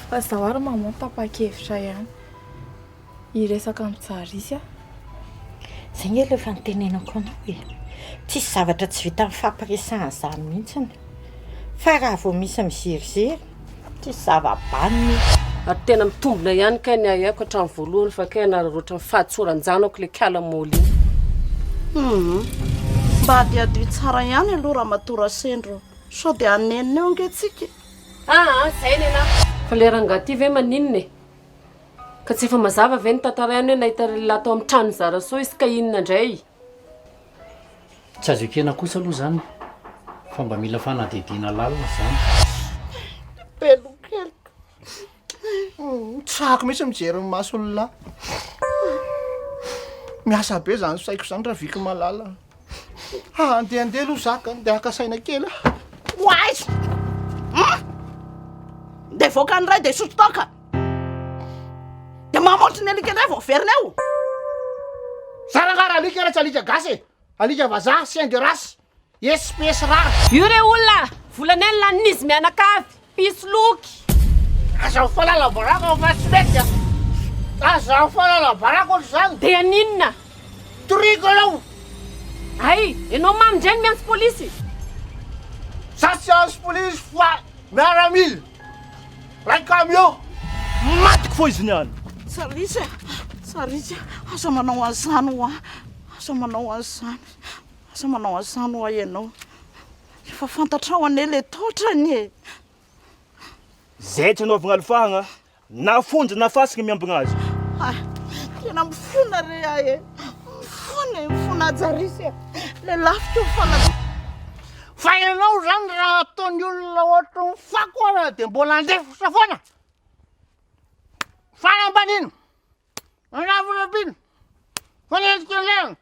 Fa izaho ary maman tapa-kevitra ihany. Hiresaka amin'i Jarisy aho. Izay nge ilay efa nitenenako anao e. Tsisy zavatra tsy vita mifampiresahana izany mihitsiny. Fa raha vao misy miziriziry, tsisy zava-banona io. Ary tena mitombina ihany kay ny ahiahiko hatramin'ny voalohany fa kay hanararaotra ny fahatsoran-janako ilay kala Molly iny. Humm. Mba hadihadio tsara ihany aloha Ramatoa Rasendro sao dia hanenina eo ange tsika e. Aa zay nenah. Fa le rangahy ty ve maninona e? Ka tsy efa mazava ve ny tantarainy hoe nahita lehilahy tao amin'ny tranon'i Zarasoa izy ka inona indray? Tsy azo ekena kosa aloha izany fa mba mila fanadihadiana lalina izany. Belokeloko. Tsy sahako mihitsy mijery ny mason'lah. Miasa be zany saiko zany Raviky malala. Andehandeha aloha za ka, ndeha haka saina kely aho. Ho aiza? Hum? Ndeha hivoaka ny iray dia hisotro toaka. Dia mamontry ny alika indray vao miverina eo. Za rangaha raha alika raha tsy alika gasy e! Alika vazaha, chien de race. Espèce rare. Io re olona, volanay no lanin'izy mianakavy, mpisoloky. Aza mifalala baraka fa tsy mety a! Aza mifalala baraka ohatr'izany. Dia haninona? Toriko ianao. Hay, ianao mamo indray no miantso polisy? Za tsy hiantso polisy fa miaramila. Ray camion. Matiko fô izy niany. Tsarisy a! Tsarisy a! Aza manao an'izany hoa! Aza manao an'izany. Aza manao an'izany hoa ianao. Efa fantatrao anie le taotrany e! Zay tsy anaovagna alofahagna na fonja na fasika miambigna azy. Hay, tena mifona re ahy e! Mifona e, mifona Hajarisy e! Le lafika io fana. Fa ianao zany raha ataon'ny olona ohatran'ny fako ara dia mbola handefitra foana? Fanambanina! Manavorabiana, fanendrikendrehana,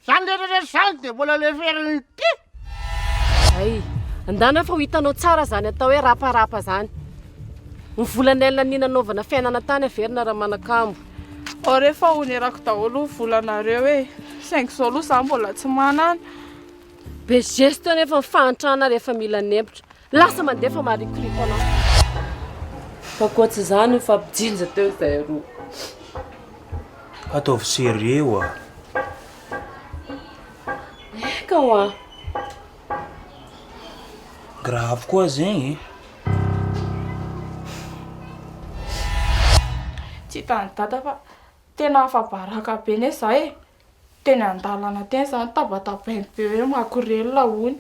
zany rehetra rehetra zany dia mbola leferin'ity. Hay, andana fa ho hitanao tsara zany atao hoe raparapa zany. Ny volanay laniana nanaovana fiainana tany averina Ramanakambo. Ao re fa onerako daholo ny volanareo e! Saingy zao aloha za mbola tsy manana. Be geste nefa ny fahantrana rehefa mila nempotra. Lasa mandeha fa maharikoriko anao. Fa koa tsy izany mifampijinja teo izahay roa. Ataovy sérieux oa. Eka oa. Grave koa zegny e. Tsy hitan'i dada fa tena afa-baraka be ne za e. Teny an-dalana teny za nitabatabainy be hoe makorelina hono.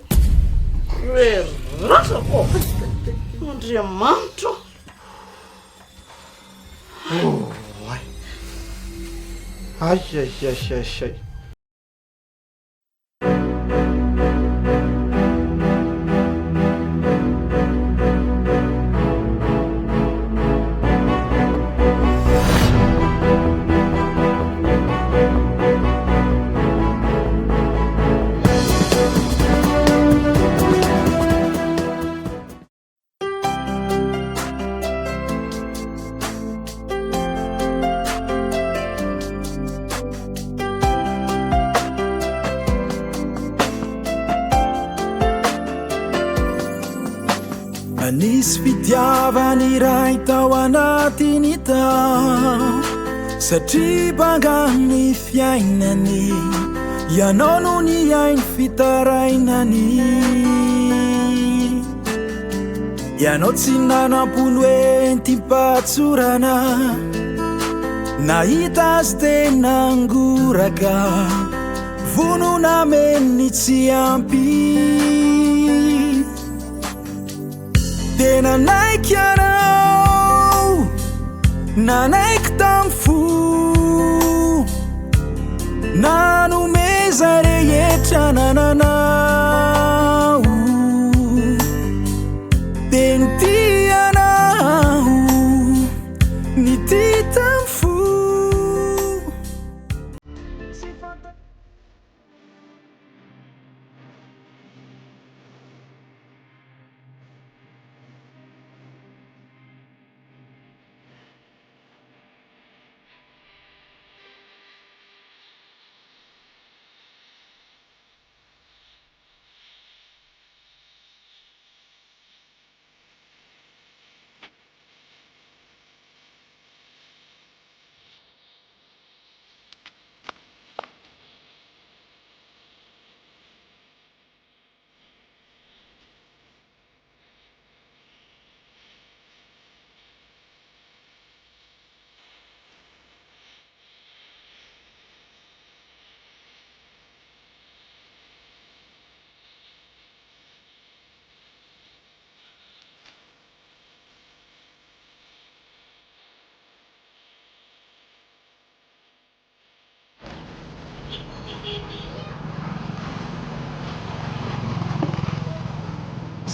Re razako ô! Andriamanitra ô! Oay! Ay ay ay ay ay! Nisy fitiavana iray tao anatiny tao Satria banga ny fiainany Ianao no nihaino fitarainany Ianao tsy nanampo ny hoe entim-pahatsorana Nahita azy tena ngoraka Vonona hameno ny tsy ampy Dia nanaiky ianao Nanaiky tamin'ny fo Nanome izay rehetra nananao Dia nitia anao Nitia tamin'ny fo Tsy fanta-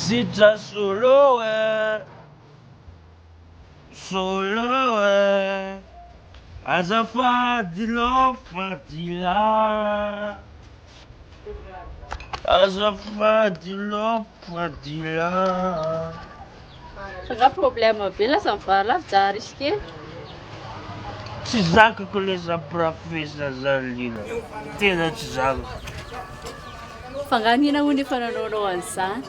Zitra solo eh, solo eh, azafady love fadila, azafady love fadila. Fa nga problème be lasa mivarilavo za risqué. Tsy zakako le zampirafesina zany lila, tena tsy zakako. Fa nga nina hono efa nanaonao an'izany?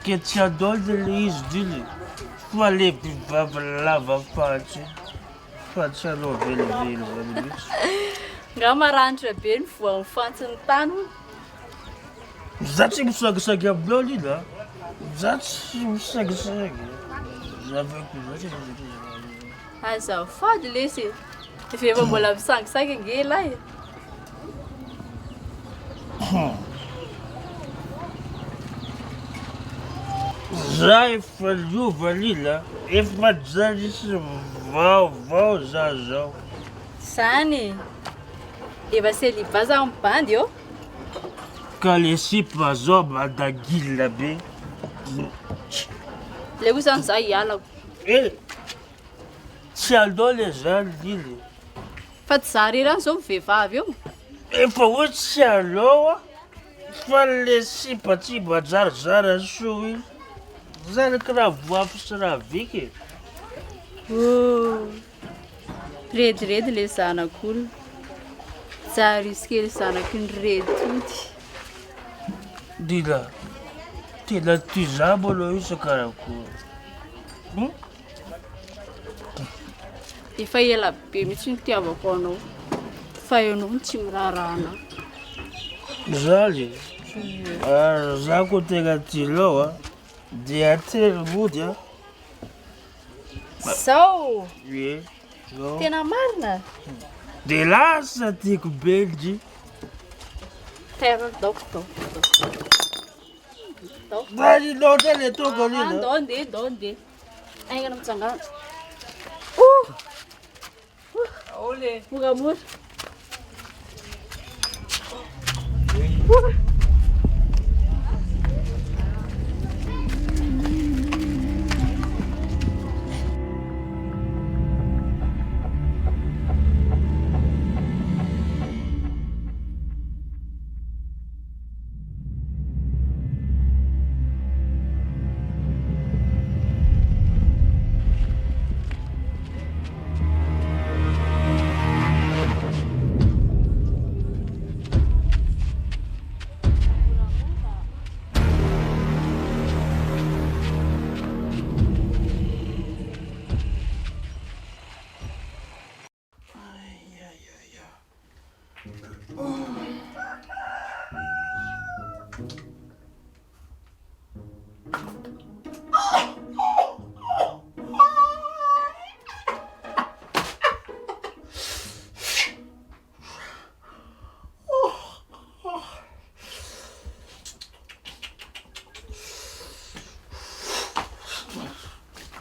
Ke tsy ataony le izy dily fa le vehivavy lava fatsy fa tsy anao velively zany mihitsy. Nga maranitra be ny voan'ny fantsin'ny tany hono. Za tsy misangisangy aminao lila a, za tsy misangisangy, zavako za tsy misangisangy. Azafady lesy e, efa mbola misangisangy ange elah e. Za efa niova lila, efa janisy vaovao za zao. Zany e, efa celibat za mibandy ô. Ka le sipa zao mandagila be. Le koa zany za hialako. Eh! Tsy aleo le zany lily. Fa tsy za irery ihany zao ny vehivavy eo. Efa hoe tsy aleo a, fa le sipa tsy mba zarazara soa iny, zany kiraha voafy sy raviky e. Oh! Rediredy le zanak'olona. Jarisy kely zanaky ny reditody. Lila, tena tia za moa anao io sa karakory? Hum? Efa ela be mihitsy nitiavako anao fa ianao no tsy miraharaha anah. Zany e, za koa tena tia anao a, dia tery mody a. Zao? Ie, zao. Tena marina? Dia lasa tiako be ndry. Terre, daoko, daoko, daoko. Mba loatra le tonga Lila. Ndao ndeha, ndao ndeha. Aingana mitsangana. Moramora.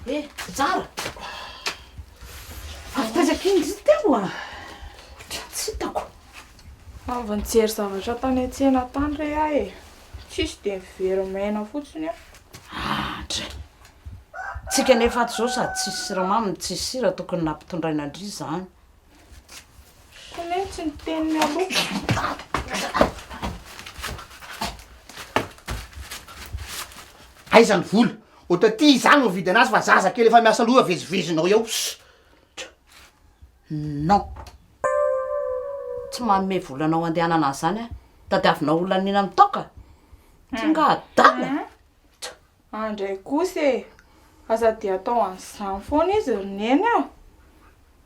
Eh, Tsara! Avy taiza kay ndry teo a? Ohatran'ny tsy hitako. Avy nijery zavatra tany an-tsena tany re aho e. Tsisy dia niveri-maina fotsiny aho. Andry! Tsika nefa ato izao sady tsisy siramamy no tsisy sira tokony nampitondraina an-dry izany. Koa neny tsy niteny mialoha. Aiza ny vola? Ohatra ty izaho no mividy anazy fa zaza kely efa miasa loha avezivezinao eo. Chut! Non! Tsy manome vola anao andehanana an'izany aho. Tadiavinao olona nina mitaoka? Ty nga adala? Chut! Andray kosa e! Aza dia atao an'izany foana izy ry Neny a!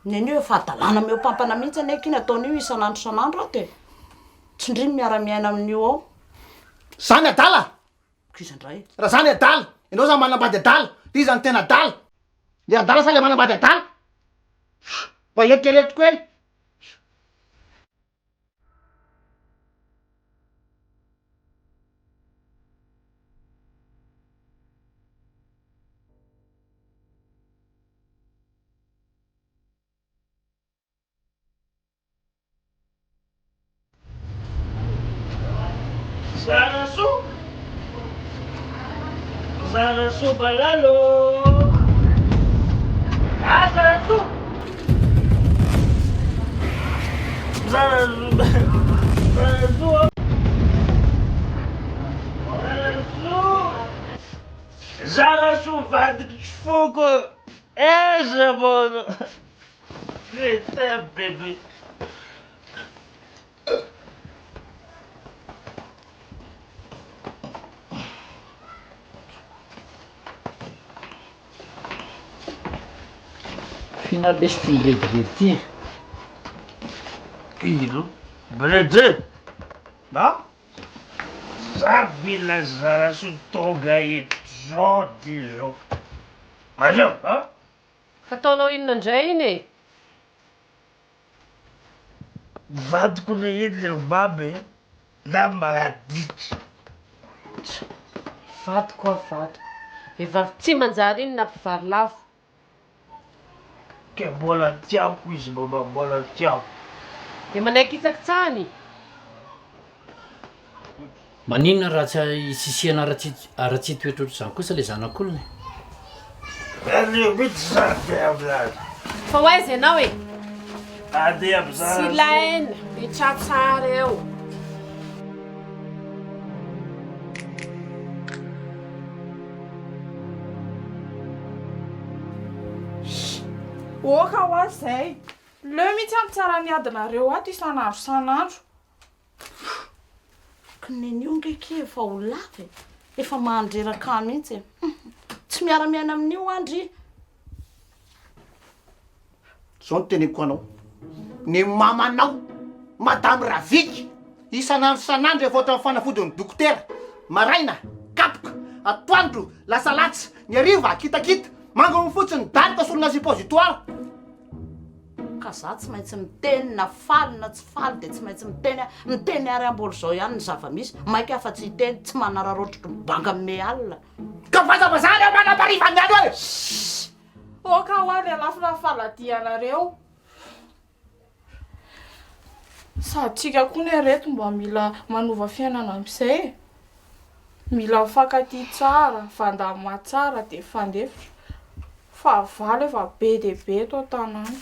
Neny io efa hadalana mihoapampana mihitsy anie akia ny ataon'io isan'andro isan'andro ato e! Tsindrio ny miara-miaina amin'io ao. Zany adala! K'iza indray? Raha zany adala, ianao zany manambady adala, de iza no tena adala? Le adala sa le manambady adala? Mba eritrereto kely. Zarasoa! Zarasoa malala ô! Ah Zarasoa! Zarasoa! Zarasoa! Zarasoa! Zarasoa vadiko tsy foko! Aiza moa? Je t'aime bébé! F'inona lesy ty mirediredy ty e? Ino? Mirediredy? A? Za mila Zarasoa tonga eto zao dia zao. Mazava a? Fataonao inona indray iny e? Vadiko le iny ry mamy e, na maraditra. Tsa! Vadiko aho vadiko. Vehivavy tsy manjary iny na mpivary lavo. Ke mbola tiako izy mama mbola tiako. Dia manaiky hitsakitsahany? Maninona raha tsy isisihana ara-tsitoetra ohatr'izany kosa ilay zanak'olona e? Aleo mihitsy za andeha aminazy. Fa ho aiza ianao e? Andeha amin'i Tsy ilaina, mipetraha tsara eo. Oka hoa zay. Leo mihitsy aho mitsara ny adinareo ato isan'andro isan'andro. Ko neny io nge ki efa ho lava e! Efa mandreraka ahy mihitsy e! Hum! Tsy miara-miaina amin'io aho ndry! Zao no teneniko anao, ny mamanao, madame Raviky, isan'andro isan'andro efa ohatran'ny fanafodin'ny dokotera, maraina, kapoka, atoandro, lasa latsa, ny hariva, kitakita, mangony fotsiny, daroka solona suppositoire. Ka za tsy maintsy miteny na faly na tsy faly de tsy maintsy miteny aho, miteny ary aho mbola izao ihany ny zava-misy, maika aho fa tsy hiteny, tsy manararaotra banga mme alina. Ka vazavazaha reo manam-pariva ny andro e! Shh! Oka hoa le lafina faladianareo. Sady tsika koa ne reto mba mila manova fiainana amizay e! Mila mifankatia tsara, mifandamina tsara de mifandefitra. Fahavalo efa be dia be eto an-tanàna.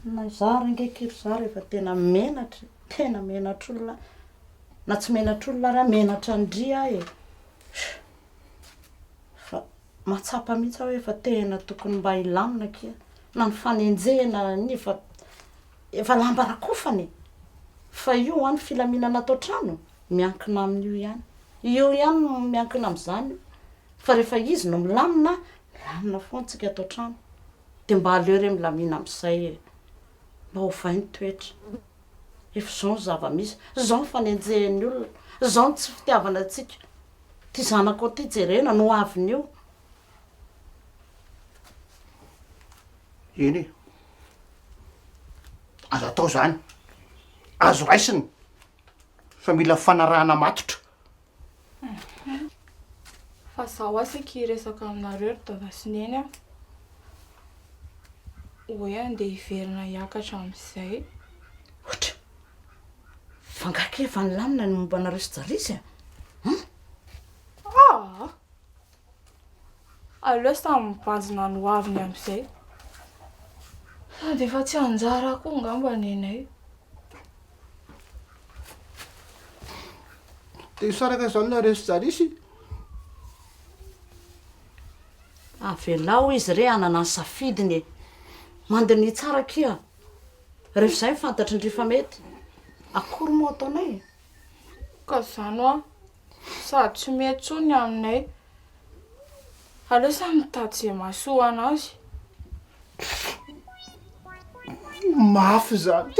Na izaho ary ange akia ry zara efa tena menatra e, tena menatr'olona, na tsy menatr'olona ary aho menatra an-dry aho e, fa mahatsapa mihitsy aho hoe efa tena tokony mba hilamina akia, na ny fanenjehana iny efa efa lamba rakofana e, fa io an ny filaminana ato an-trano miankina amin'io ihany, io ihany no miankina amin'izany io. Fa rehefa izy no milamina, milamina foana tsika ato an-trano. Dia mba aleo re milamina amin'izay e. Mba ovay ny toetra. Efa izao ny zava-misy, izao ny fanenjehan'ny olona, izao ny tsy fitiavana antsika. Ity zanakao ity jerena ny hoaviny io. Eny e. Azo atao izany. Azo raisina. Fa mila fanarahana matotra. Fa zaho asa akia hiresaka aminareo ry dada sy neny a! Hoe andeha hiverina hiakatra amin'izay. Ohatra! Fa nga kay efa nilamina ny momba anareo sy Jarisy a? Hum? Aa! Aleo samy mibanjina ny hoaviny amin'izay. Sady efa tsy anjara koa angamba nenay. Dia hisaraka izany nareo sy Jarisy? Avelao izy re hanana ny safidiny e! Mandiniha tsara akia! Rehefa izay no fantatry ndry fa mety. Akory moa ataonay e? Ka izany hoa, sady tsy mety intsony ny aminay. Aleo samy mitady izay mahasoa anazy. Mafy izany.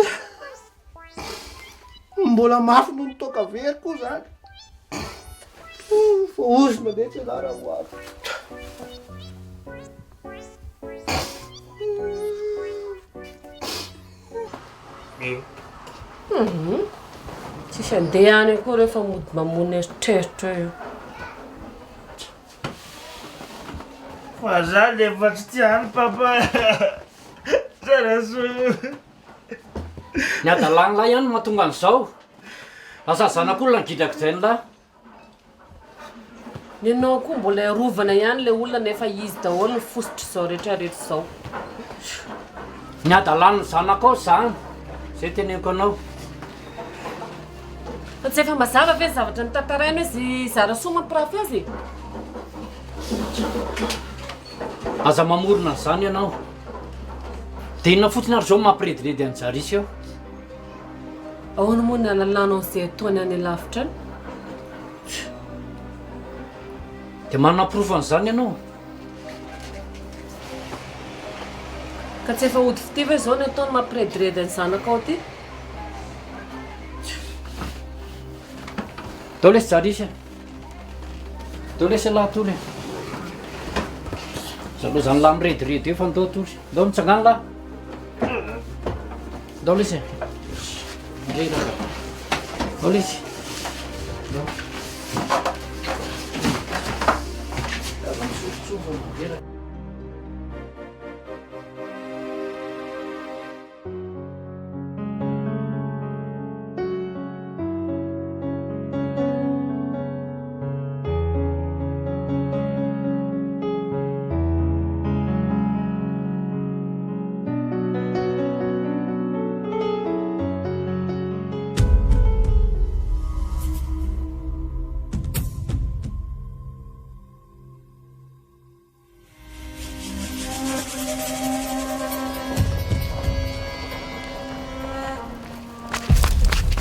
Mbola mafy noho ny toaka very koa izany. Voaozona mihitsy ialahy raha ho avy. Hum, tsisy andeha any akory eo fa mody mamono eritreritra eo io. Fa za nefa tsy tia an'i papa Zarasoa. Ny hadalan'lah ihany no mahatonga an'izao. Lasa zanak'olona ny gidragidrain'lah. Nenao koa mbola arovana ihany le olona nefa izy daholo no fositr'izao rehetra rehetra izao. Ny hadalan'ny zanakao zany, zay teneniko anao. Fa tsy efa mazava ve ny zavatra notantarainy hoe zy Zarasoa mampirafy azy e? Aza mamorona an'izany ianao. Dia inona fotsiny ary izao no mampirediredy an'i Jarisy eo? Ahoana moa ny halalanao an'izay ataony any alavitra any? Dia manana porofo an'izany ianao? Ka tsy efa ody fitia ve izao ny ataony mampirediredy ny zanakao ity? Ndao lesy Jarisy a! Ndao lesy ialahy atory e! Zalozan'ny lahy mirediredy eo fa ndao atory. Ndao mitsangana lahy. Ndao lesy e! Reraka. Ndao lesy. Ndao. Aza misofotsofo fa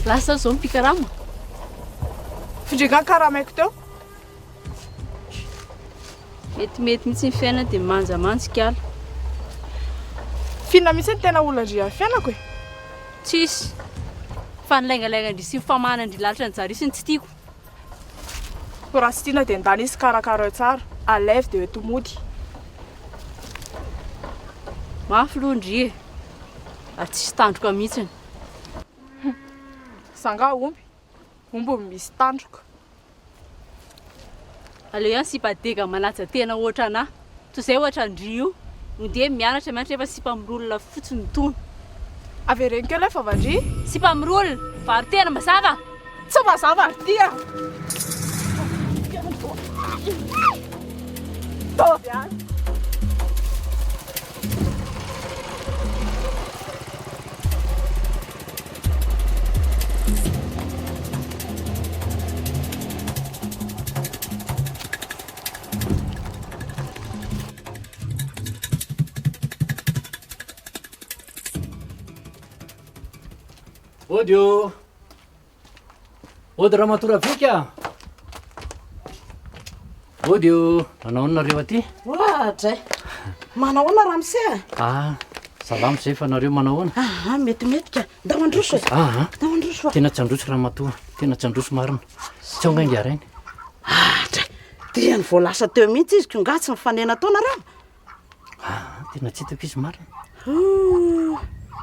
Lasa zao mpikarama. Findringa karamaiko teo. Metimety mihitsy ny fiainana dia manjamanjy kala. F'inona mihitsy ny tena olon-dry amin'ny fiainako e? Tsisy. Fa ny laingalaingan-dry sy ny famahanan-dry lalitra an'i Jarisy no tsy tiako. Koa raha tsy tiana dia ndana izy karakarao tsara, alaivo dia ento mody. Mafy loha ndry e! Ary tsisy tandroka mihitsiny. Za nga omby? Omby no misy tandroka. Aleo ihany sipa dega manaja tena ohatra anah, toy izay ohatra ndry io, ndeha mianatra mianatra nefa sipa mirolona fotsiny itony. Avereno kely hoe vava-ndry. Sipa mirolona, varo-tena, mazava? Tsy mazava ry ty a! Ataovy any. Ody ô! Ody Ramatoa Ravika a! Ody ô! Manao ahoana nareo aty? Oadray! Manao ahoana ramose a? Ah, salama izay fa nareo manao ahoana? Aha, metimety ka. Ndao handroso e! Aha. Ndao handroso fa. Tena tsy handroso ramatoa, tena tsy handroso marina. Tsy ao nga ingahy rainy? Adray! Dia ny vao lasa teo mihitsy izy ko nga tsy nifanena tao nareo? Ah, tena tsy hitako izy marina. Hoo.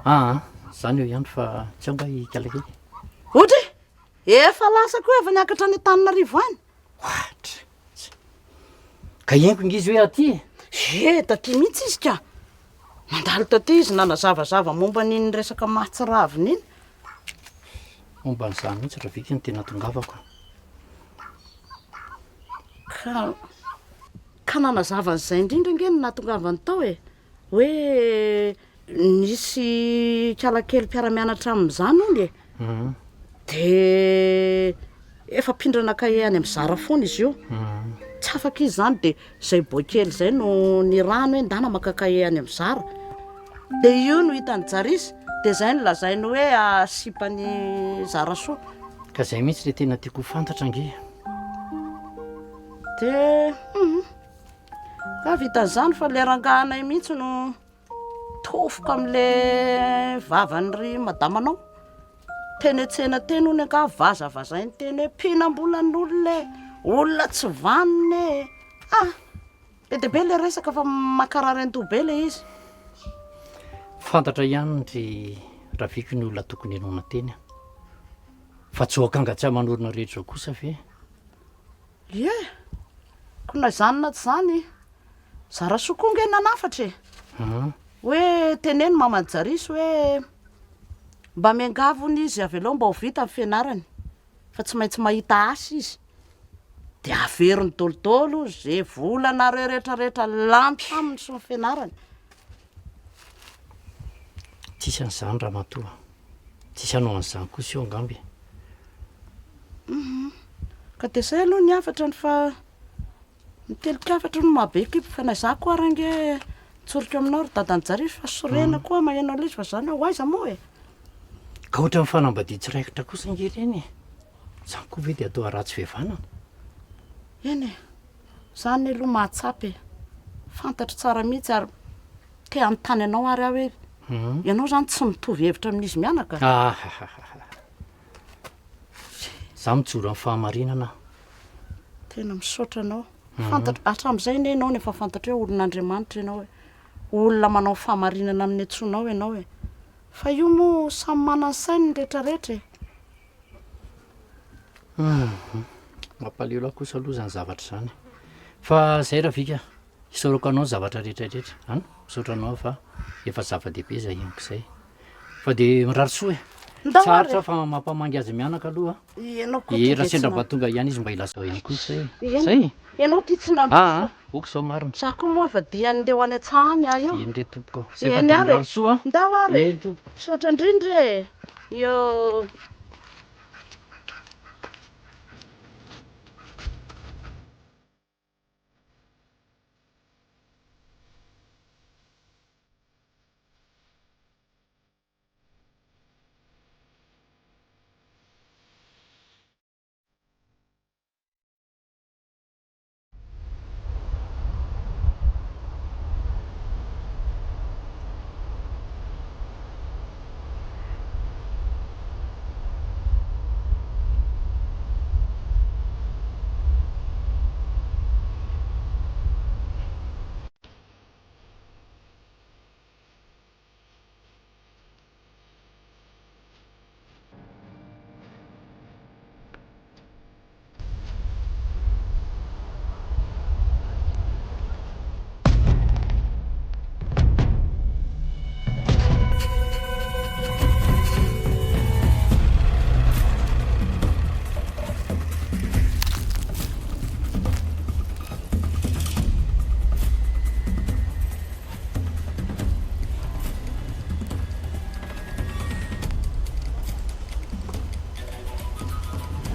Ah, zany eo ihany fa tsy ao nga i Ikalakely? Odry! Efa lasa koa efa niakatra any Antananarivo any. Ohatra. Ka henoko nge izy hoe aty e. Ie, taty mihitsy izy ka. Nandalo taty izy nanazavazava momba an'iny resaka mahatsiravina iny. Momba an'izany mihitsy Ravika no tena tongavako. Ka, ka nanazava an'izay indrindra ange no nahatongavany tao e. Hoe nisy kalakely mpiara-mianatra aminy izany hono e, de efa mpindrana kahie any amin'ny zara foana izy io, tsy afaka izy izany de izay boay kely izay no nirahany hoe ndana maka kahie any amin'ny zara, de io no hitan'i Jarisy de izay no lazainy hoe sipan'i Zarasoa. Ka izay mihitsy le tena tiako ho fantatra ange. De hum. Ka vitan'izany fa le rangahanay mihitsy no tofoka am'le vavan'ry madamanao. Teny an-tsena teny hono angaha vazavazainy teny hoe mpihinam-bolan'olona e, olona tsy vanona e. Ah! Be dia be le resaka fa mankarary an-doha be le izy. Fantatra ihany ry Raviko ny olona tokony henoina teny a. Fa tsy ho akanga tsy aman'orona rehetra izao kosa ve? Ie! Ko na izany na tsy izany, Zarasoa koa nge nanafatra e! Hoe teneno maman'i Jarisy hoe mba miangavy hono izy avelao mba ho vita ny fianarany fa tsy maintsy mahita asa izy. De averiny dôlidôly ze volanareo rehetra rehetra lany taminy sy ny fianarany. Tsisy an'izany ramatoa a. Tsisy hanao an'izany kosa eo angamba e. Hum. Ka de zay aloha ny hafatra ny fa ny telin-kafatra hono maha be kibo fa na izaho koa ary ange tsoriko aminao ry dadan'i Jarivo fa sorena koa maheno an'ilay izy fa zany hoe ho aiza moa e. Ka ohatran'ny fanambadian tsy raikitra kosa ange ireny e. Izany koa ve dia atao haratsy fihavanana? Eny e, za anie aloha mahatsapa e, fantatro tsara mihitsy ary te hanontany anao ary aho hoe ianao izany tsy mitovy hevitra amin'izy mianaka? Ahahaha. Za mijoro amin'ny fahamarinana aho. Tena misaotra anao. Fantatro, hatramin'izay anie ianao no efa fantatro hoe olon'Andriamanitra ianao e. Olona manao fahamarinana amin'ny antsoinao ianao e. Fa io moa samy manana ny sainy ny rehetrarehetra e. Hum, mampalahelo ahy kosa aloha izany zavatra izany. Fa zay Ravika, isaorako anao ny zavatra rehetra rehetra an, misaotra anao aho fa efa zava-dehibe izay henoko izay. Fa dia mirary soa e. Ndao Tsy ary aritra e. fa mampamangy azy mianaka aloha. Ianao koa Ee, ity raha dia tsy sendra mba nam- tonga ihany izy mba ilazao ihany koa izay. Eny, Zay? ianao ity tsy nandroso. Aa, ok izao marina. Za koa moa efa dia andeha ho any an-tsaha any aho io. Eny re tompoko. Zay fa Eny dia ary e. mirary soa an. Ndao ary e. Eny tompoko. Misaotra indrindra e. Eo.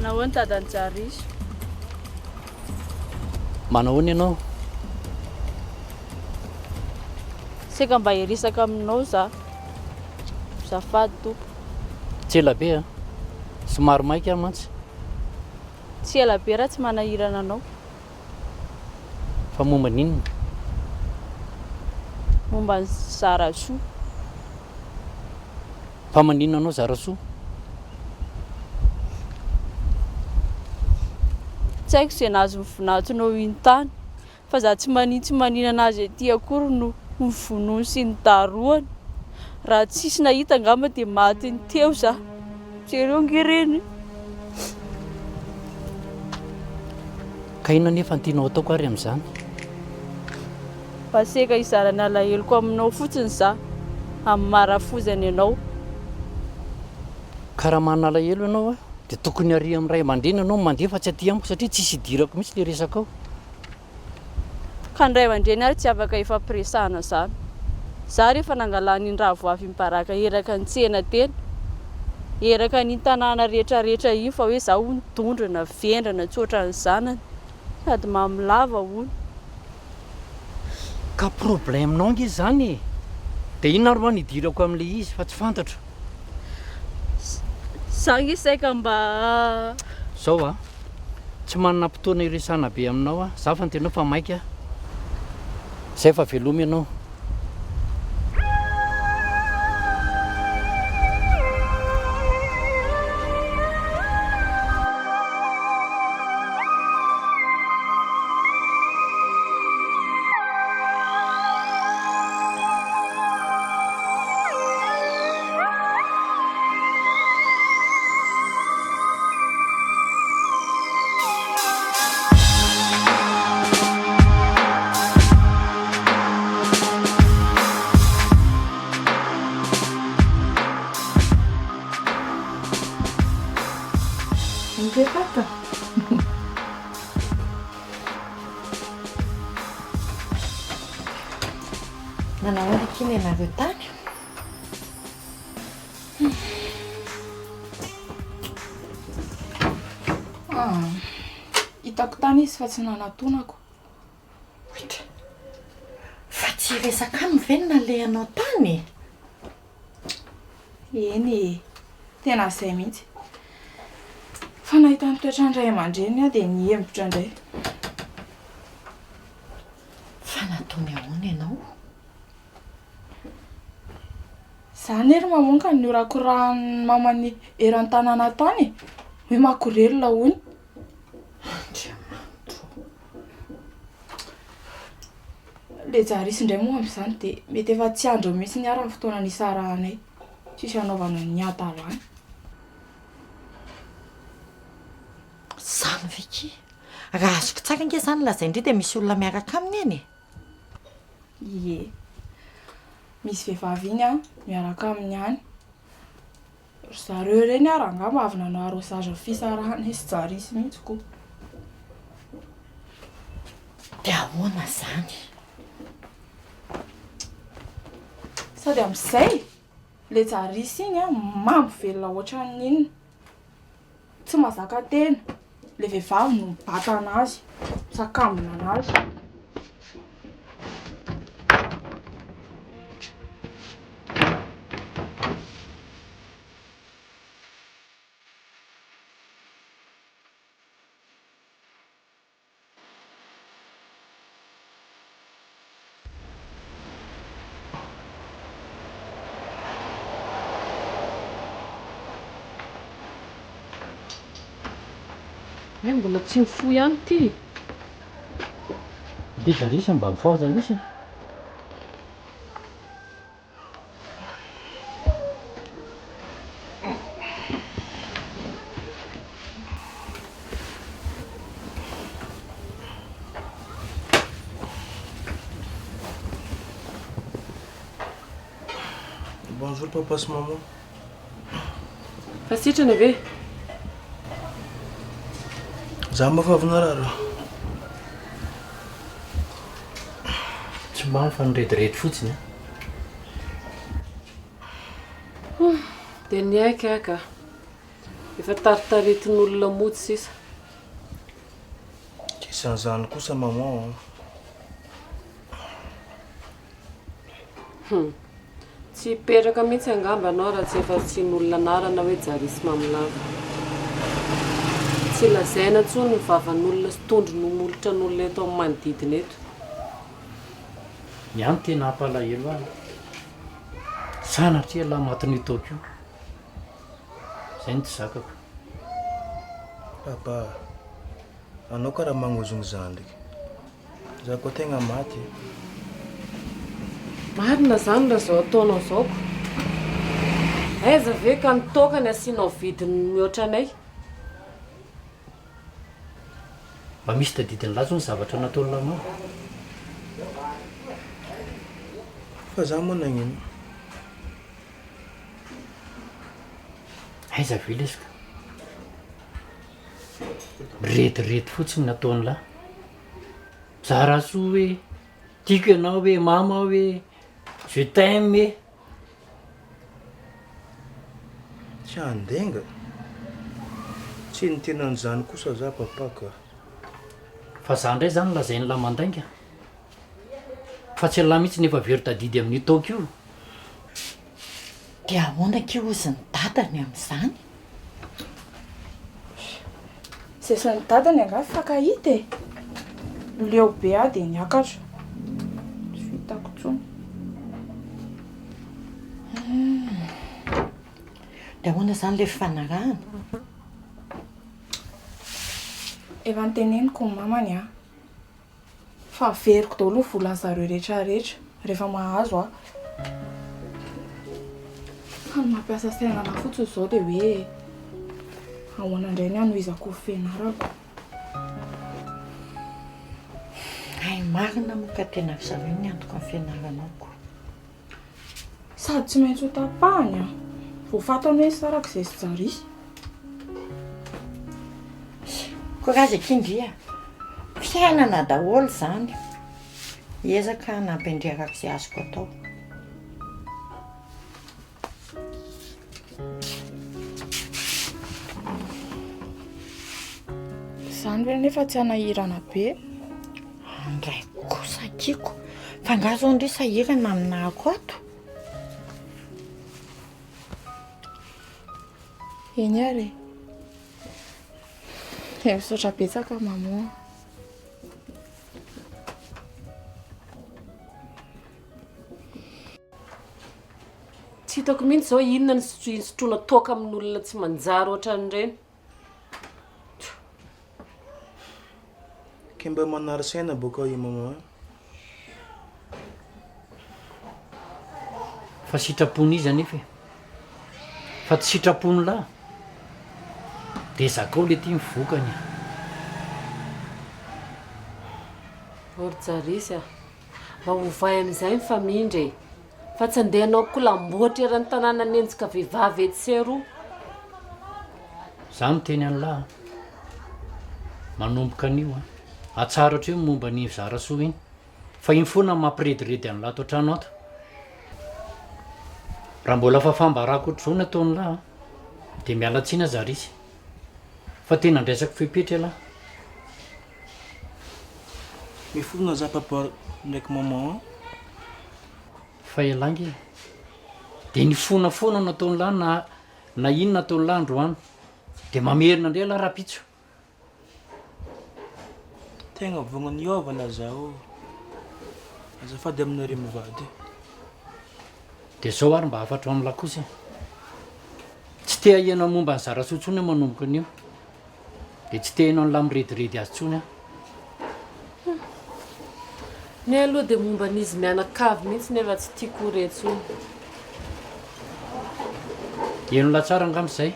Manahoana dadan'i Jariso? Manahoana ianao? Saika mba hiresaka aminao za. Azafady tompoko. Tsy ela be a. Somary maika aho mantsy. Tsy ela be raha tsy manahirana anao. Fa momba ny inona? Momba an'i Zarasoa. Fa maninona anao Zarasoa? Tsy haiko izay nahazo ny vonatonao iny tany, fa za tsy manin tsy maninana azy aty akory no novonoiny sy nodarohany. Raha tsisy nahita angamba dia matiny teo za. Jereo ange ireny e. Ka inona anefa no tianao ataoko ary amin'izany? Mba seka hizara ny alaheloko aminao fotsiny za, amin'ny maha rafozany anao. Ka raha manana alahelo ianao dia tokony ary amin'ny ray aman-dreny ianao no mandeha fa tsy aty amiko satria tsisy idirako mihitsy ilay resakao. Ka ny ray aman-dreny ary tsy afaka hifampiresahana zany. Za rehefa nangalan'iny ravoavy iny baraka eraka ny tsena teny, eraka an'iny tanàna rehetra rehetra iny fa hoe za hono dondrona, vendrana, tsy ohatran'ny zanany, sady mamo lava hono. Ka problème-nao ange izany e! Dia inona ary hoa no idirako amin'ilay izy fa tsy fantatro. Za ange saika mba. Zao a! Tsy manana fotoana hiresahana be aminao aho, za fa nitenao fa maika zay fa veloma ianao. Nanao ahoana akia ny anareo tany? Ah, hitako tany izy fa tsy nanatonako. Oitra. Fa tsy hiresaka aminy ve no nalehanao tany e? Eny e, tena izay mihitsy. Fa nahita ny toetran'ny ray aman-dreniny aho dia nihemotra indray. Fa nataony ahoana ianao? Za anie ry maman ka nihorakorahan'ny mamany eran-tanàna tany e! Hoe makorelina hono. Andriamanitro ô! Le Jarisy indray moa amin'izany dia mety efa tsy andro mihitsy ary ny fotoana nisarahanay. Tsisy hanaovana ny hadalana. Izany ve kia? Raha azoko tsara ange izany lazain-dry dia misy olona miaraka aminy eny e! Ie. Misy vehivavy iny an, miaraka aminy any. Ry zareo ireny ary angamba avy nanao arrosage ny fisarahana sy Jarisy mihitsy ko. Dia ahoana izany? Sady amin'izay, ilay Jarisy iny an, mamo velona ohatran'ny inona. Tsy mahazaka tena. Ilay vehivavy no mibata an'azy, misakambina an'azy. Hay mbola tsy mifoha ihany ity. Ity Jarisy mba mifoha Jarisy a. Bonjour papa sy maman. Fa sitrana ve? Za mba fa avy narary. Tsy mamo fa nirediredy fotsiny a. Dia niaiky aho ka. Efa taritaritin'olona mody sisa. Tsisy an'izany kosa maman a. Hum. Tsy hipetraka mihitsy angamba ianao raha tsy efa asian'olona anarana hoe Jarisy Mamolava. Tsy lazaina intsony ny vavan'olona sy tondro molotran'olona eto amin'ny manodidina eto. Ny ahy no tena hampalahelo ahy. Sanatria lahy matin'io toaka io. Zay no tsy zakako. Papa, anao karaha magnozogno zandriky. Za koa tegna maty e. Marina zany raha zao ataonao zao ko. Aiza ve ka ny toaka ny asianao vidiny mihoatra anay. Mba misy tadidin'lah zao ny zavatra nataon'lah anao? Fa za moa nagnino? Aiza ve lesy ka. Mirediredy fotsiny ny ataon'lah. Zarasoa hoe, tiako ianao hoe, mama hoe, je t'aime e. Tsy handenga? Tsy niteny an'izany kosa za papa ka. Fa za ndray zany lazain'lah mandainga? Fa tsy elah mihitsy no efa very tadidy amin'io toaka io. Dia ahoana akia hozy ny dadany amin'izany? Izay sy ny dadany angaha mifankahita e! Leo be aho dia niakatra. Tsy vitako intsony. Dia ahoana izany ilay fifanarahana? Efa noteneniko ny mamany an! Fa averiko daholo ny volan'ny zareo rehetra rehetra rehefa mahazo aho. Fa ny mampiasa saina anah fotsiny izao dia hoe ahoana indray ny hanohizako ny fianarako. Hay marina moa ka tena ry zareo ny antoka ny fianaranao ko. Sady tsy maintsy ho tapahany an! Vao fantany hoe nisaraka izay sy Jarisy. Courage akia ndry a! Fiainana daholo izany. Hiezaka hanampy an-dry araka izay azoko atao. Izany ve nefa tsy hanahirana be? Andray kosa akiako. Fa angaha izao ndry sahirana aminahako ato? Eny ary e. Dia misaotra betsaka maman. Tsy hitako mihitsy izao inona ny hisotroana toaka amin'olona tsy manjary ohatran'ireny. Ke mba manary saina boka i maman a. Fa sitrapon'iza anefa e? Fa tsy sitrapon'lah? De zakao lety ny vokany a! Ô ry Jarisy a! Mba ovay amin'izay ny famindra e! Fa tsy andeha hanao kolamboatra eran'ny tanàna hanenjika vehivavy etsy sy eroa. Za miteny an'lah a! Manomboka anio a! Atsaharo hatreo ny momba an'iny Zarasoa iny fa iny foana no mampirediredy an'lah ato an-trano ato. Raha mbola fafam-baraka ohatr'izao ny ataon'lah a! Dia miala tsiny aza Arisy fa tena andraisako fepetra ialahy. Mifona za papa ndraiky maman a. Fa ialahy nge de nifona foana no ataon'lah na na inona ataon'lah androany de mamerina ndray ialahy rahampitso. Tegna vognona hiôva lah zaho. Azafady aminareo mivady. De zao ary mba hafatro amin'lah kosa e. Tsy te haheno momba an'i Zarasoa intsony aho manomboka anio. Dia tsy te heno an'lah mirediredy azy intsony aho. Ny ahy aloha dia momba an'izy mianakavy mihitsy nefa tsy tiako ho re intsony. Henon'lah tsara angamba izay.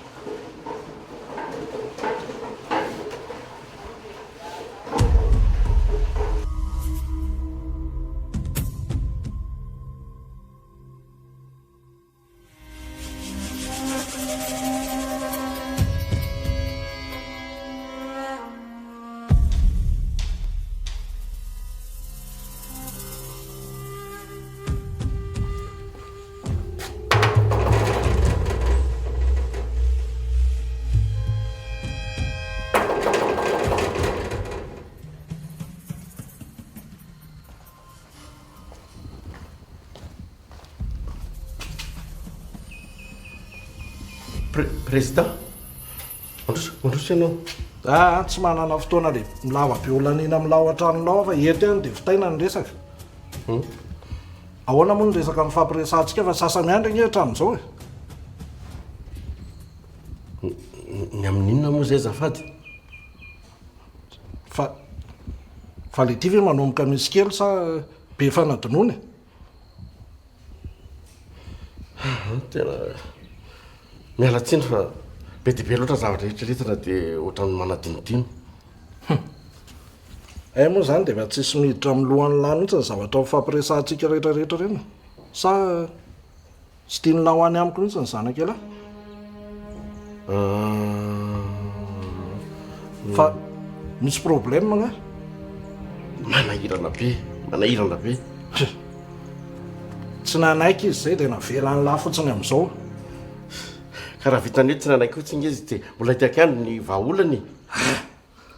Président, mandroso, mandroso ianao. Ah, tsy manana fotoana le lava be holaniana amin'ny lao an-tranonao fa eto ihany dia vitaina ny resaka. Hmm. Ahoana moa ny resaka nifampiresahantsika fa sasa-miandry ange hatramin'izao e. Ny amin'inona moa izay azafady? Fa fa le ty ve manomboka misy kely sa be fanadinoana e? Tena miala tsiny fa be dia be loatra zavatra eritreretina dia ohatran'ny manadinodino. Hum. Hay moa izany dia efa tsisy miditra amin'ny lohan'ny lahy mihitsy ny zavatra mifampiresahantsika rehetra rehetra ireny e. Sa Tsy tian'lah ho any amiko mihitsy ny zanak'ialahy. Fa misy problème nga? Manahirana be, manahirana be. Tsy nanaiky izy izay dia navelan'lah fotsiny amin'izao. Ka raha vitan'ny hoe tsy nanaiky fotsiny nge izy dia mbola hitako ihany ny vahaolana e.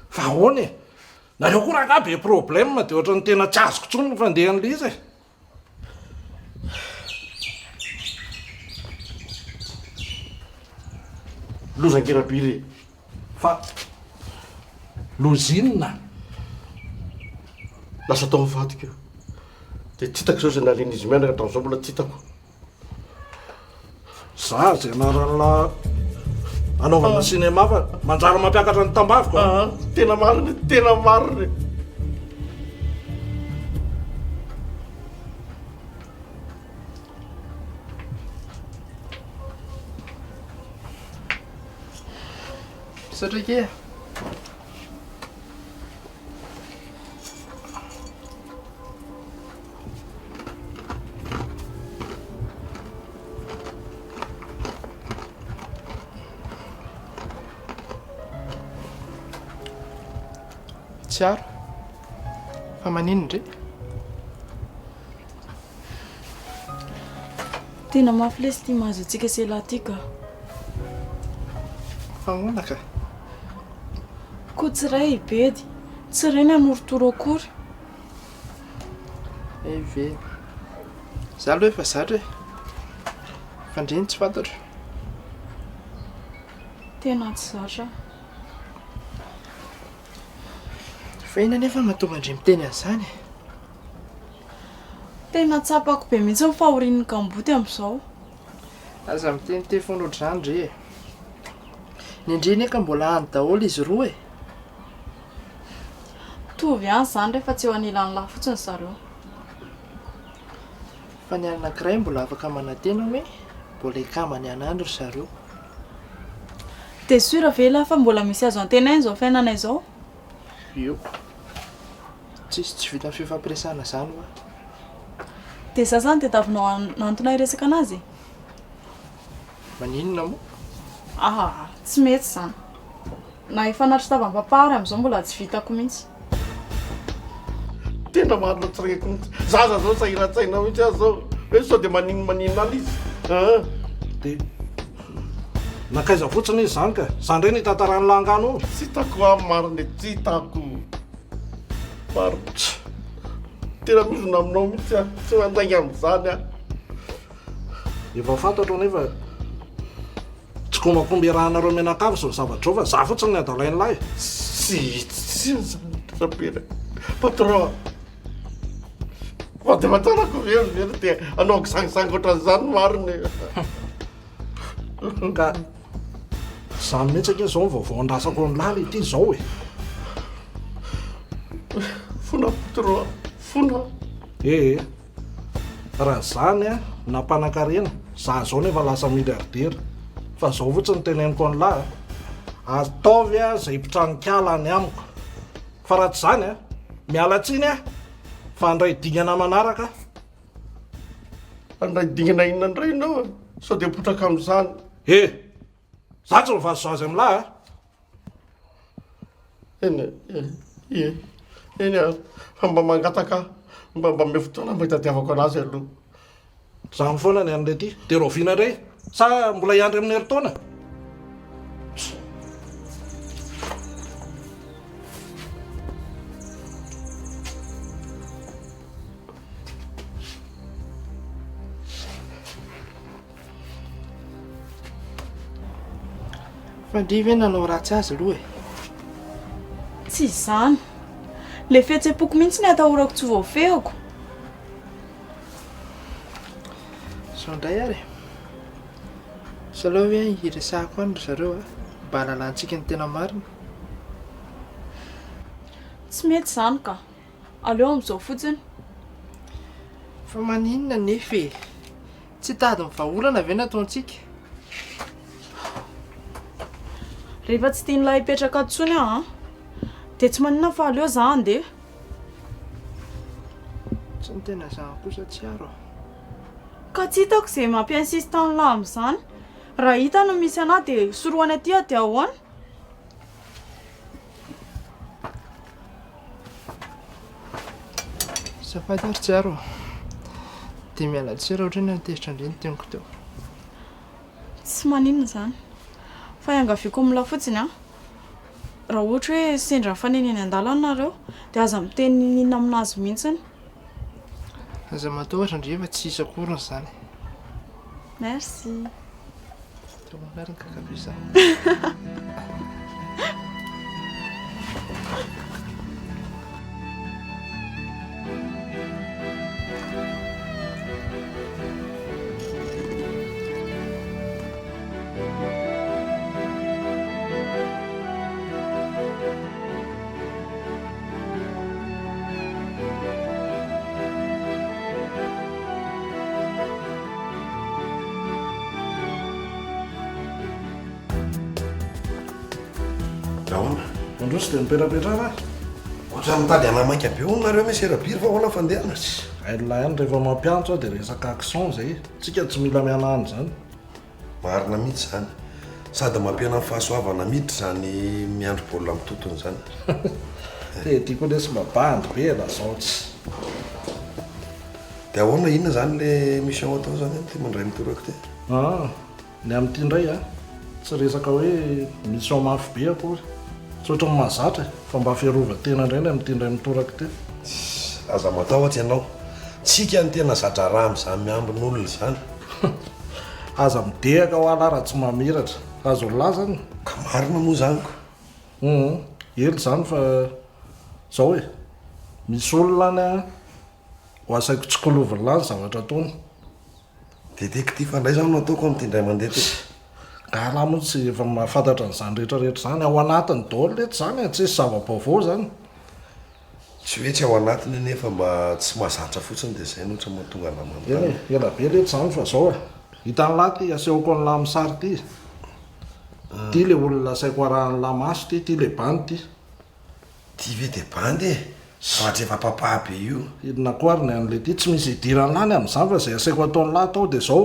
Fa ahoana e? Nareo koa rangahy be problème dia ohatran'ny tena tsy azoko intsony ny fandehan'ilay izy e. Loza ange Rabiry e! Fa loza inona? Lasa tao amin'ny vadiko io. Dia tsy hitako izao izay nalehan'izy mianaka hatramin'izao mbola tsy hitako. Za zay anaran'la anaovana cinéma fa manjary mampiakatra ny tambaviko a. Tena marina, tena marina. Misaotra akia e. Tsiaro. Fa maninona ndry? Tena mafy lesy ity mahazo antsika sy elah ty ka. Fa ahoana ka? Koa tsy ray i Bedy, tsy ray ny hanorotoro akory. Hay ve. Za aloha efa zatra e. Fa ndry ny tsy fantatro. Tena tsy zatra aho. Fa inona anefa no mahatonga an-dry miteny an'izany e? Tena tsapako be mihitsy ny fahorian'ny kamboty amin'izao. Aza miteniteny foana ohatr'izany ndry e. Ny an-dry anie ka mbola any daholo izy roa e. Mitovy ihany izany rehefa tsy eo anilan'lah fotsiny zareo. Fa ny anankiray mbola afaka manantena hoe mbola hikamany any any ry zareo. Dia sûr ve lah fa mbola misy azo antenaina izao fiainana izao? Io. Tsisy tsy vitan'ny fifampiresahana izany hoa. Dia za zany tadiavinao hanantona hiresaka anazy e? Maninona moa? Aa, tsy mety izany. Na efa natry tavam-papa ary amin'izao mbola tsy vitako mihitsy. Tena marina tsy reko mihitsy. Zaza zao sahiran-tsaina mihitsy aho zao. Hoe sao dia maninona maninona any izy. Aa. Dia nankaiza fotsiny izy izany ka? Izany indray no hitantaran'i Langano io? Tsy hitako aho marina e, tsy hitako. Marina. Tena mizona aminao mihitsy aho. Tsy mandainga amin'izany aho. Efa fantatro anefa tsikombakomba iarahanareo mianakavy izao zavatra izao fa za fotsiny ny adalain'lah e. Tsy tsy izany Rapera. Patron. Vady aman-janako ve ry zareo dia hanao kisangisangy ohatran'izany marina e. Ka izany mihitsy ange izao ny vaovao andrasako an'lah ity izao e. Fona patron, fona. Ee. Raha zany a, na mpanankarena, za zao nefa lasa milliardaire. Fa zao fotsiny teneniko an'lah a, ataovy a zay mpitranon-kala any amiko. Fa raha tsy zany a, miala tsiny aho fa handray dingana manaraka aho. Handray dingana inona indray ianao a? Sao dia potraka amin'izany. He! Za tsy mivazivazy amin'lah a! Eny e, ie, eny ary, fa mba mangataka aho, mba mba omeo fotoana mba hitadiavako anazy aloha. Zany foana ny an'ilay ty. Dia rahoviana indray? Sa mbola hiandry amin'ny herintaona? Fa ndry ve nanao ratsy azy aloha e? Tsy izany. Le fihetsem-poko mihitsy ny atahorako tsy voafehiko. Izao indray ary e. Sao aleo ve hiresahako any ry zareo a, mba hahalalantsika ny tena marina. Tsy mety izany ka. Aleo amin'izao fotsiny. Fa maninona anefa e? Tsy hitady ny vahaolana ve ny ataontsika? Rehefa tsy tian'ilay hipetraka ato intsony aho an, dia tsy maninona fa aleo za handeha. Tsy ny tena zany kosa tsy aro a. Ka tsy hitako izay mampi-insiste an'lah amin'izany. Raha hita no misy anah dia sorohany aty aho dia ahoana? Azafady ary Tsiaro ô. Dia miala tsiny raha ohatra hoe nahatezitra indray ny teniko teo. Tsy maninona izany. Fa iangaviako amin'lah fotsiny an, raha ohatra hoe sendra mifanena eny an-dalana nareo dia aza miteny n'inon'inona aminazy mihitsiny. Aza matahotra ndry fa tsy hisy akoriny izany. Merci. Ahoana? Mandroso dia mipetrapetraha raha. Ohatran'ny mitady hanamaika be hono nareo mesy Rabiry fa ahoana fandehana? Hain'lah ihany rehefa mampiantso aho dia resaka accent izay. Tsika tsy mila mihanahana izany. Marina mihitsy izany. Sady mampihena ny fahasoavana miditra izany miandry baolina mitotona izany. Te ity koa lesy mba bandy be e, lazao tsy. Dia ahoana, inona izany ilay mission atao izany amin'ity mandray mitoraka ity? Aa, ny amin'ity indray a, tsy resaka hoe mission mafy be akory. Tsy ohatran'ny mahazatra e, fa mba fiarovan-tena indray ny amin'ity indray mitoraka ity. Aza matahotra ianao. Tsika no tena za-draharaha amin'izany miambin'olona izany. Aza midehaka hoa lahy raha tsy mamiratra. Azon'lah zany? Ka marina moa izany ko. Hum, ela izany fa izao e, misy olona any an, ho asaiko tsikolovin-lah ny zavatra ataony. Détective indray izany no ataoko amin'ity indray mandeha ity. Nga lah moa tsy efa mahafantatra an'izany rehetra rehetra izany, ao anatiny daholo letsy izany e, tsisy zava-baovao izany. Tsy hoe tsy ao anatiny anie fa mba tsy mahazatra fotsiny dia izay no ohatra mahatonga anah manontany. Eny e, ela be letsy izany fa izao e, hitan'lah ity asehoko an'lah amin'ny sary ity, ity le olona asaiko arahan'lah maso ity, ity le bandy ity. Ity ve dia bandy e? Zavatra efa papa be io. Inona koa ary ny an'ilay ity? Tsy misy idiran'lah ny amin'izany fa izay asaiko ataon'lah atao dia izao,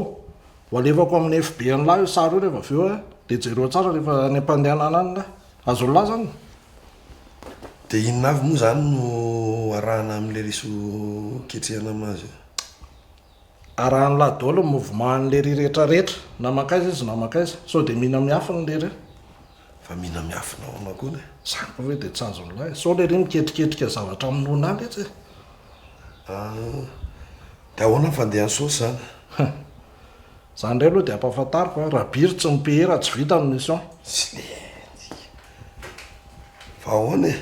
ho alefako amin'ny FB an'lah io sary io rehefa avy eo a, dia jereo tsara rehefa any am-pandehanana any lah. Azon'lah izany? Dia inona avy moa izany no arahana amin'ilay riso ketrehana aminazy io? Arahan'lah daholo ny mouvement an'lery retraretra, na mankaiza izy na mankaiza. Sao dia mihina miafina lery e? Fa mihina miafina ahoana koa e? Zany koa ve dia tsy azon'lah e? Sao lery miketriketrika zavatra hamonoana ahy letsy e? Ah, dia ahoana ny fandehan'ny saosy izany? Zany indray aloha dia ampahafantariko a, Rabiry tsy mi-payer raha tsy vita ny mission. Fa ahoana e?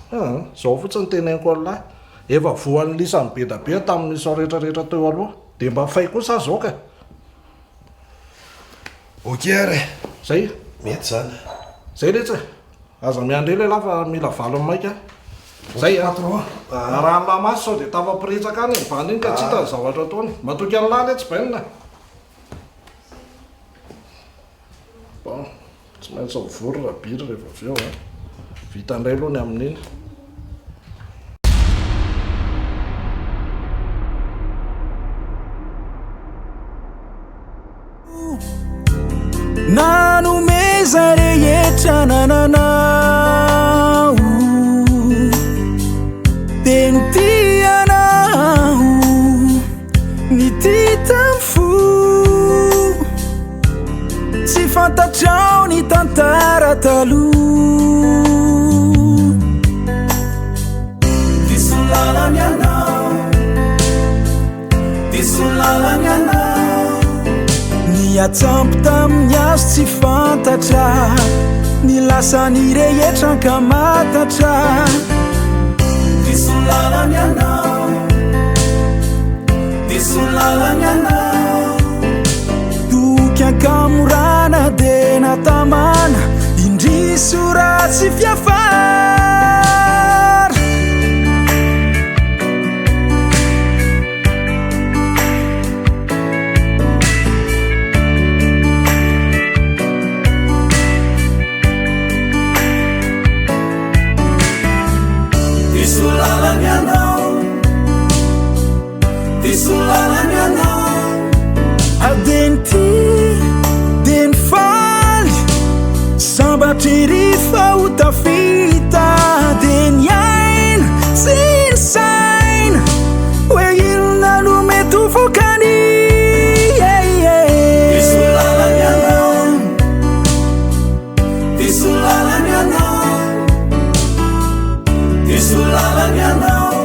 Aa, zao fotsiny teneniko an'lah, efa voan'ny lisany be da be tamin'ny mission rehetra rehetra teo aloha, dia mba fay kosa aho zao ka. Ok ary e. Zay. Mety zany. Zay letsy e. Aza miandry ela elah fa mila valiny maika a. Zay a. Patron a. Arahan'lah maso sao dia tafaporitsaka any iny bandy iny ka tsy hita ny zavatra ataony. Matoky an'lah letsy Ben a. Bon, tsy maintsy mivory Rabiry rehefa avy eo a. Vita indray aloha ny amin'iny. Nanomeza rehetra nananao Dia nitia anao Nitia tamin'ny fo Tsy fantatrao ny tantara taloha Diso lalana ianao Diso lalana ianao Niatsampy tamin'ny hazo tsy fantatra Ny lasany rehetra ankamatatra Diso lalana ianao Diso lalana ianao Toky ankamorana dia natamana Indrisy ho ratsy fiafara Diso lalana ianao Diso lalana ianao Dia nitia, dia nifaly Sambatra ery fa ho tafita Dia niaina tsy nisaina Hoe inona no mety ho vokany Diso lalana ianao Diso lalana ianao Diso lalana ianao.